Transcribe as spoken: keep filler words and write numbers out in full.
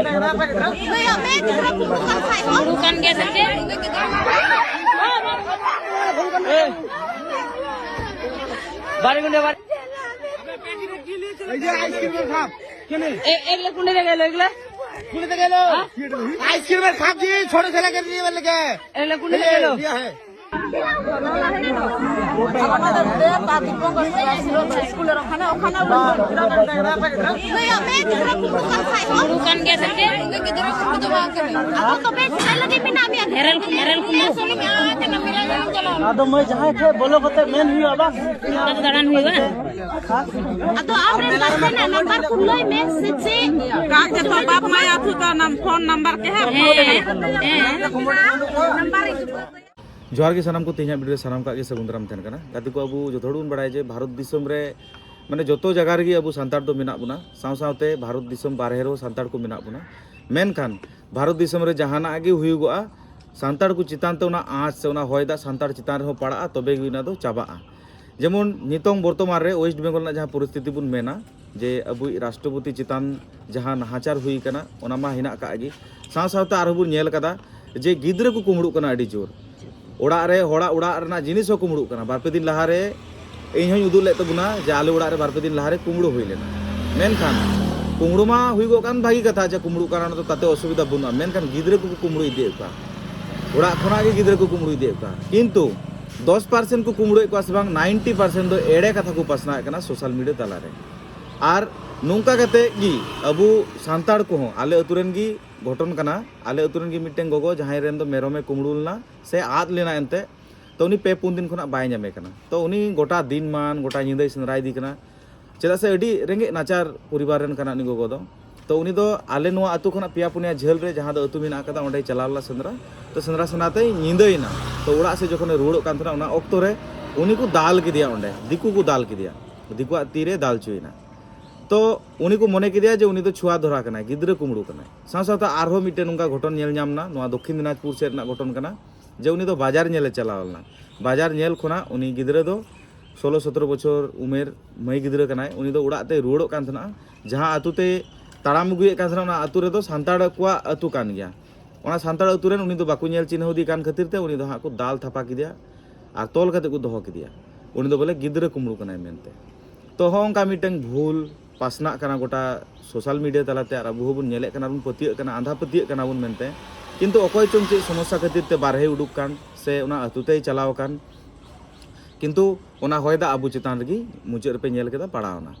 ᱱᱩᱭᱟᱜ ᱢᱮ ᱜᱤᱫᱽᱨᱟᱹ ᱠᱩᱢᱵᱽᱲᱩ ᱠᱟᱱ ᱠᱷᱟᱡ ᱦᱚᱸ᱾ ᱠᱩᱢᱵᱽᱲᱩ ᱠᱟᱱ ᱜᱮᱭᱟ ᱥᱮ ᱪᱮᱫ? ᱵᱟᱨᱮ ᱜᱩᱸᱰᱮ ᱵᱟᱨᱮ। এই যে আইসক্রিমের খাপ। কেনে? এ-, এগুলো কোন জায়গায় এলো এগুলো? কোন জায়গায় এলো? হ্যাঁ? আইসক্রিমের খাপ দিয়ে ছোট ছেলেকে দিয়ে বললে কে? এগুলো কোন জায়গায় এলো? দিয়া হে। আমাদের দেব আর দীপঙ্কর ছিল স্কুলের ওখানে, ওখানে নুᱭᱟᱜ ᱢᱮ ᱜᱤᱫᱽᱨᱟᱹ ᱠᱩᱢᱵᱽᱲᱩ ᱠᱟᱱ ᱠᱷᱟᱡ ᱦᱚᱸ᱾ ᱠᱩᱢᱵᱽᱲᱩ ᱠᱟᱱ ᱜᱮᱭᱟ ᱥᱮ ᱪᱮᱫ? ᱟᱫᱚ ᱛᱚᱵᱮ ᱪᱮᱫ ᱞᱟᱹᱜᱤᱫ ᱢᱮᱱᱟᱜ ᱢᱮᱭᱟ? ᱢᱮᱨᱮᱞ, ᱢᱮᱨᱮᱞ ᱠᱩᱢᱵᱽᱲᱩ᱾ ᱟᱫᱚ ᱢᱟᱹᱭ ᱡᱟᱦᱟᱸᱭ ᱴᱷᱮᱡ ᱵᱚᱞᱚ ᱠᱟᱛᱮ ᱢᱮᱱ ᱦᱩᱭᱩᱜᱼᱟ ᱵᱟᱝ? ᱚᱱᱠᱟ ᱫᱚ ᱫᱟᱬᱟᱱ ᱦᱩᱭᱩᱜᱼᱟ᱾ ᱟᱫᱚ ᱟᱢᱨᱮᱱ ᱜᱟᱨᱡᱮᱱᱟᱜ ᱱᱟᱢᱵᱟᱨ ᱠᱚ ᱞᱟᱹᱭ ᱢᱮ ᱥᱮ ᱪᱮᱫ? ᱠᱟᱡ ᱡᱚᱛᱚ ᱵᱟᱯ ᱢᱟᱭᱟ ᱛᱷᱩ ᱫᱚ ᱱᱟᱢ ᱯᱷᱳᱱ ᱱᱟᱢᱵᱟᱨ ᱠᱮ ᱦᱮᱸ, ᱦᱮᱸ᱾ ᱱᱟᱢᱵᱟᱨ ᱡᱚᱦᱟᱨ ᱜᱮ ᱥᱟᱱᱟᱢ ᱠᱚ, ᱛᱮᱦᱮᱧᱟᱜ video ᱨᱮ ᱥᱟᱱᱟᱢ ᱠᱚᱣᱟᱜ ᱜᱮ ᱥᱟᱹᱜᱩᱱ ᱫᱟᱨᱟᱢ ᱛᱟᱦᱮᱱ ᱠᱟᱱᱟ᱾ ᱜᱟᱛᱮ ᱠᱚ, ᱟᱵᱚ ᱡᱚᱛᱚ ᱦᱚᱲ ᱵᱚᱱ ᱵᱟᱲᱟᱭᱟ ᱡᱮ ᱵᱷᱟᱨᱚᱛ ᱫᱤᱥᱚᱢ ᱨᱮ ᱢᱟᱱᱮ ᱡᱚᱛᱚ ᱡᱟᱭᱜᱟ ᱨᱮᱜᱮ ᱟᱵᱚ ᱥᱟᱱᱛᱟᱲ ᱫᱚ ᱢᱮᱱᱟᱜ ᱵᱚᱱᱟ, ᱥᱟᱶ ᱥᱟᱶᱛᱮ ᱵᱷᱟᱨᱚᱛ ᱫᱤᱥᱚᱢ ᱵᱟᱨᱦᱮ ᱨᱮᱦᱚᱸ ᱥᱟᱱᱛᱟᱲ ᱠᱚ ᱢᱮᱱᱟᱜ ᱵᱚᱱᱟ᱾ ᱢᱮᱱᱠᱷᱟᱱ ᱵᱷᱟᱨᱚᱛ ᱫᱤᱥᱚᱢ ᱨᱮ ᱡᱟᱦᱟᱱᱟᱜ ᱜᱮ ᱦᱩᱭᱩᱜᱚᱜᱼᱟ, ᱥᱟᱱᱛᱟᱲ ᱠᱚ ᱪᱮᱛᱟᱱ ᱛᱮ ᱚᱱᱟ ᱟᱸᱪ ᱥᱮ ᱚᱱᱟ ᱦᱚᱭ ᱫᱟᱜ ᱥᱟᱱᱛᱟᱲ ᱪᱮᱛᱟᱱ ᱨᱮᱦᱚᱸ ᱯᱟᱲᱟᱜᱼᱟ, ᱛᱚᱵᱮ ᱜᱮ ᱚᱱᱟ ᱫᱚ ᱪᱟᱵᱟᱜᱼᱟ᱾ ᱡᱮᱢᱚᱱ ᱱᱤᱛᱚᱝ ᱵᱚᱨᱛᱚᱢᱟᱱ ᱨᱮ ᱳᱭᱮᱥᱴ ᱵᱮᱝᱜᱚᱞ ᱨᱮᱱᱟᱜ ᱡᱟᱦᱟᱸ ᱯᱚᱨᱤᱥᱛᱷᱤᱛᱤ ᱵᱚᱱ ᱢᱮᱱᱟ, ᱡᱮ ᱟᱵᱚᱭᱤᱡ ᱨᱟᱥᱴᱨᱚᱯᱚᱛᱤ ᱪᱮᱛᱟᱱ ᱡᱟᱦᱟᱸ ᱱᱟᱦᱟᱪᱟᱨ ᱦᱩᱭ ᱠᱟᱱᱟ, ᱚᱱᱟ ᱢᱟ ᱦᱮᱱᱟᱜ ᱠᱟᱜ ᱜᱮ, ᱥᱟᱶ ᱥᱟᱶᱛᱮ ᱟᱨᱦᱚᱸ ᱵᱚᱱ ᱧᱮᱞ ᱠᱟᱫᱟ ᱡᱮ ᱜᱤᱫᱽᱨᱟᱹ ᱠᱚ ᱠᱩᱢᱵᱽᱲᱩᱜ ᱠᱟᱱᱟ ᱟᱹᱰᱤ ᱡᱳᱨ᱾ ᱚᱲᱟᱜ ᱨᱮ, ᱦᱚᱲᱟᱜ ᱚᱲᱟᱜ ᱨᱮᱱᱟᱜ ᱡᱤᱱᱤᱥ ᱦᱚᱸ ᱠᱩᱢᱵᱽᱲᱩᱜ ᱠᱟᱱᱟ᱾ ᱵᱟᱨ ᱯᱮ ᱫᱤᱱ ᱞᱟᱦᱟᱨᱮ ᱤᱧ ᱦᱚᱧ ᱩᱫᱩᱜ ᱞᱮᱫ ᱛᱟᱵᱚᱱᱟ ᱡᱮ ᱟᱞᱮ ᱚᱲᱟᱜ ᱨᱮ ᱵᱟᱨ ᱯᱮ ᱫᱤᱱ ᱞᱟᱦᱟᱨᱮ ᱠᱩᱢᱵᱽᱲᱩ ᱦᱩᱭ ᱞᱮᱱᱟ᱾ ᱢᱮᱱᱠᱷᱟᱱ ᱠᱩᱢᱵᱽᱲᱩ ᱢᱟ ᱦᱩᱭᱩᱜᱚᱜ ᱠᱟᱱ ᱵᱷᱟᱹᱜᱤ ᱠᱟᱛᱷᱟ, ᱡᱮ ᱠᱩᱢᱵᱽᱲᱩᱜ ᱠᱟᱱᱟ, ᱚᱱᱟ ᱫᱚ ᱛᱟᱛᱮ ᱚᱥᱩᱵᱤᱫᱷᱟ ᱵᱟᱹᱱᱩᱜᱼᱟ, ᱢᱮᱱᱠᱷᱟᱱ ᱜᱤᱫᱽᱨᱟᱹ ᱠᱚᱠᱚ ᱠᱩᱢᱵᱽᱲᱩ ᱤᱫᱤᱭᱮᱫ ᱠᱚᱣᱟ, ᱚᱲᱟᱜ ᱠᱷᱚᱱᱟᱜ ᱜᱮ ᱜᱤᱫᱽᱨᱟᱹ ᱠᱚ ᱠᱩᱢᱵᱽᱲᱩ ᱤᱫᱤᱭᱮᱫ ᱠᱚᱣᱟ᱾ ᱠᱤᱱᱛᱩ ᱫᱚᱥ percent ᱠᱚ ᱠᱩᱢᱵᱽᱲᱩᱭᱮᱫ ᱠᱚᱣᱟ ᱥᱮ ᱵᱟᱝ, ninety percent ᱫᱚ ᱮᱲᱮ ᱠᱟᱛᱷᱟ ᱠᱚ ᱯᱟᱥᱱᱟᱣᱮᱫ ᱠᱟᱱᱟ ᱥᱳᱥᱟᱞ ᱢᱤᱰᱤᱭᱟ ᱛᱟᱞᱟᱨᱮ᱾ ᱟᱨ ᱱᱚᱝᱠᱟ ᱠᱟᱛᱮ ᱜᱮ ᱟᱵᱚ ᱥᱟᱱᱛᱟᱲ ᱠᱚᱦᱚᱸ, ᱟᱞᱮ ᱟᱹᱛᱩ ᱨᱮᱱ ᱜᱮ ᱜᱷᱚᱴᱚᱱ ᱠᱟᱱᱟ, ᱟᱞᱮ ᱟᱹᱛᱩ ᱨᱮᱱ ᱜᱮ ᱢᱤᱫᱴᱮᱱ ᱜᱚᱜᱚ, ᱡᱟᱦᱟᱸᱭ ᱨᱮᱱ ᱫᱚ ᱢᱮᱨᱚᱢᱮ ᱠᱩᱢᱵᱽᱲᱩ ᱞᱮᱱᱟ ᱥᱮ ᱟᱫ ᱞᱮᱱᱟ ᱮᱱᱛᱮ, ᱛᱚ ᱩᱱᱤ ᱯᱮ ᱯᱩᱱ ᱫᱤᱱ ᱠᱷᱚᱱᱟᱜ ᱵᱟᱭ ᱧᱟᱢᱮ ᱠᱟᱱᱟ᱾ ᱛᱚ ᱩᱱᱤ ᱜᱚᱴᱟ ᱫᱤᱱ ᱢᱟᱱ, ᱜᱚᱴᱟ ᱧᱤᱫᱟᱹᱭ ᱥᱮᱸᱫᱽᱨᱟ ᱤᱫᱤ ᱠᱟᱱᱟ᱾ ᱪᱮᱫᱟᱜ ᱥᱮ ᱟᱹᱰᱤ ᱨᱮᱸᱜᱮᱡ ᱱᱟᱪᱟᱨ ᱯᱚᱨᱤᱵᱟᱨ ᱨᱮᱱ ᱠᱟᱱᱟ ᱩᱱᱤ ᱜᱚᱜᱚ ᱫᱚ᱾ ᱛᱚ ᱩᱱᱤ ᱫᱚ ᱟᱞᱮ ᱱᱚᱣᱟ ᱟᱹᱛᱩ ᱠᱷᱚᱱᱟᱜ ᱯᱮᱭᱟ ᱯᱩᱱᱭᱟ ᱡᱷᱟᱹᱞ ᱨᱮ ᱡᱟᱦᱟᱸ ᱫᱚ ᱟᱹᱛᱩ ᱢᱮᱱᱟᱜ ᱟᱠᱟᱫᱟ, ᱚᱸᱰᱮᱭ ᱪᱟᱞᱟᱣ ᱞᱮᱱᱟ ᱥᱮᱸᱫᱽᱨᱟ᱾ ᱛᱚ ᱥᱮᱸᱫᱽᱨᱟ ᱥᱮᱸᱫᱽᱨᱟ ᱛᱮᱭ ᱧᱤᱫᱟᱹᱭᱮᱱᱟ᱾ ᱛᱚ ᱚᱲᱟᱜ ᱥᱮᱫ ᱡᱚᱠᱷᱚᱱᱮ ᱨᱩᱣᱟᱹᱲᱚᱜ ᱠᱟᱱ ᱛᱟᱦᱮᱱᱟ, ᱚᱱᱟ ᱚᱠᱛᱚ ᱨᱮ ᱩᱱᱤ ᱠᱚ ᱫᱟᱞ ᱠᱮᱫᱮᱭᱟ, ᱚᱸᱰᱮ ᱫᱤᱠᱩ ᱠᱚ ᱫᱟᱞ ᱠᱮᱫᱮᱭᱟ᱾ ᱫᱤᱠᱩᱣᱟᱜ ᱛᱤᱨᱮ ᱫᱟᱞ ᱦᱚᱪᱚᱭᱮᱱᱟ᱾ ᱛᱚ ᱩᱱᱤ ᱠᱚ ᱢᱚᱱᱮ ᱠᱮᱫᱮᱭᱟ ᱡᱮ ᱩᱱᱤ ᱫᱚ ᱪᱷᱩᱣᱟ ᱫᱷᱚᱨᱟ ᱠᱟᱱᱟᱭ, ᱜᱤᱫᱽᱨᱟᱹ ᱠᱩᱢᱵᱽᱲᱩ ᱠᱟᱱᱟᱭ᱾ ᱥᱟᱶ ᱥᱟᱶᱛᱮ ᱟᱨᱦᱚᱸ ᱢᱤᱫᱴᱮᱱ ᱱᱚᱝᱠᱟ ᱜᱷᱚᱴᱚᱱ ᱧᱮᱞ ᱧᱟᱢ ᱮᱱᱟ, ᱱᱚᱣᱟ ᱫᱚᱠᱠᱷᱤᱱ ᱫᱤᱱᱟᱡᱽᱯᱩᱨ ᱥᱮᱫ ᱨᱮᱱᱟᱜ ᱜᱷᱚᱴᱚᱱ ᱠᱟᱱᱟ, ᱡᱮ ᱩᱱᱤ ᱫᱚ ᱵᱟᱡᱟᱨ ᱧᱮᱞᱮ ᱪᱟᱞᱟᱣ ᱞᱮᱱᱟ᱾ ᱵᱟᱡᱟᱨ ᱧᱮᱞ ᱠᱷᱚᱱᱟᱜ ᱩᱱᱤ ᱜᱤᱫᱽᱨᱟᱹ ᱫᱚ ᱥᱳᱞᱳ ᱥᱚᱛᱨᱚ ᱵᱚᱪᱷᱚᱨ ᱩᱢᱮᱨ ᱢᱟᱹᱭ ᱜᱤᱫᱽᱨᱟᱹ ᱠᱟᱱᱟᱭ, ᱩᱱᱤ ᱫᱚ ᱚᱲᱟᱜ ᱛᱮᱭ ᱨᱩᱣᱟᱹᱲᱚᱜ ᱠᱟᱱ ᱛᱟᱦᱮᱱᱟ᱾ ᱡᱟᱦᱟᱸ ᱟᱛᱳ ᱛᱮ ᱛᱟᱲᱟᱢ ᱟᱹᱜᱩᱭᱮᱫ ᱠᱟᱱ ᱛᱟᱦᱮᱱᱟ, ᱚᱱᱟ ᱟᱹᱛᱩ ᱨᱮᱫᱚ ᱥᱟᱱᱛᱟᱲ ᱠᱚᱣᱟᱜ ᱟᱹᱛᱩ ᱠᱟᱱ ᱜᱮᱭᱟ᱾ ᱚᱱᱟ ᱥᱟᱱᱛᱟᱲ ᱟᱹᱛᱩ ᱨᱮᱱ ᱩᱱᱤ ᱫᱚ ᱵᱟᱠᱚ ᱧᱮᱞ ᱪᱤᱱᱦᱟᱹᱣ ᱮᱫᱮ ᱠᱟᱱ ᱠᱷᱟᱹᱛᱤᱨ ᱛᱮ ᱩᱱᱤ ᱫᱚ ᱦᱟᱸᱜ ᱠᱚ ᱫᱟᱞ ᱛᱷᱟᱯᱟ ᱠᱮᱫᱮᱭᱟ ᱟᱨ ᱛᱚᱞ ᱠᱟᱛᱮ ᱠᱚ ᱫᱚᱦᱚ ᱠᱮᱫᱮᱭᱟ᱾ ᱩᱱᱤ ᱫᱚ ᱵᱚᱞᱮ ᱜᱤᱫᱽᱨᱟᱹ ᱠᱩᱢᱵᱽᱲᱩ ᱠᱟᱱᱟᱭ ᱢᱮᱱᱛᱮ᱾ ᱛᱚ, ᱦᱚᱸ ᱚᱱᱠᱟ ᱢᱤᱫᱴᱟᱝ ᱵᱷᱩᱞ ᱯᱟᱥᱱᱟᱜ ᱠᱟᱱᱟ ᱜᱚᱴᱟ ᱥᱳᱥᱟᱞ ᱢᱤᱰᱤᱭᱟ ᱛᱟᱞᱟᱛᱮ, ᱟᱨ ᱟᱵᱚ ᱦᱚᱸᱵᱚᱱ ᱧᱮᱞᱮᱫ ᱠᱟᱱᱟ, ᱵᱚᱱ ᱯᱟᱹᱛᱭᱟᱹᱜ ᱠᱟᱱᱟ, ᱟᱸᱫᱷᱟ ᱯᱟᱹᱛᱭᱟᱹᱜ ᱠᱟᱱᱟ ᱵᱚᱱ ᱢᱮᱱᱛᱮ᱾ ᱠᱤᱱᱛᱩ ᱚᱠᱚᱭ ᱪᱚᱝ ᱪᱮᱫ ᱥᱚᱢᱚᱥᱥᱟ ᱠᱷᱟᱹᱛᱤᱨ ᱛᱮ ᱵᱟᱨᱦᱮᱭ ᱩᱰᱩᱠ ᱠᱟᱱ ᱥᱮ ᱚᱱᱟ ᱟᱹᱛᱩ ᱛᱮᱭ ᱪᱟᱞᱟᱣ ᱟᱠᱟᱱ, ᱠᱤᱱᱛᱩ ᱚᱱᱟ ᱦᱚᱭ ᱫᱟᱜ ᱟᱵᱚ ᱪᱮᱛᱟᱱ ᱨᱮᱜᱮ ᱢᱩᱪᱟᱹᱫ ᱨᱮᱯᱮ ᱧᱮᱞ ᱠᱮᱫᱟ ᱯᱟᱲᱟᱣ ᱮᱱᱟ᱾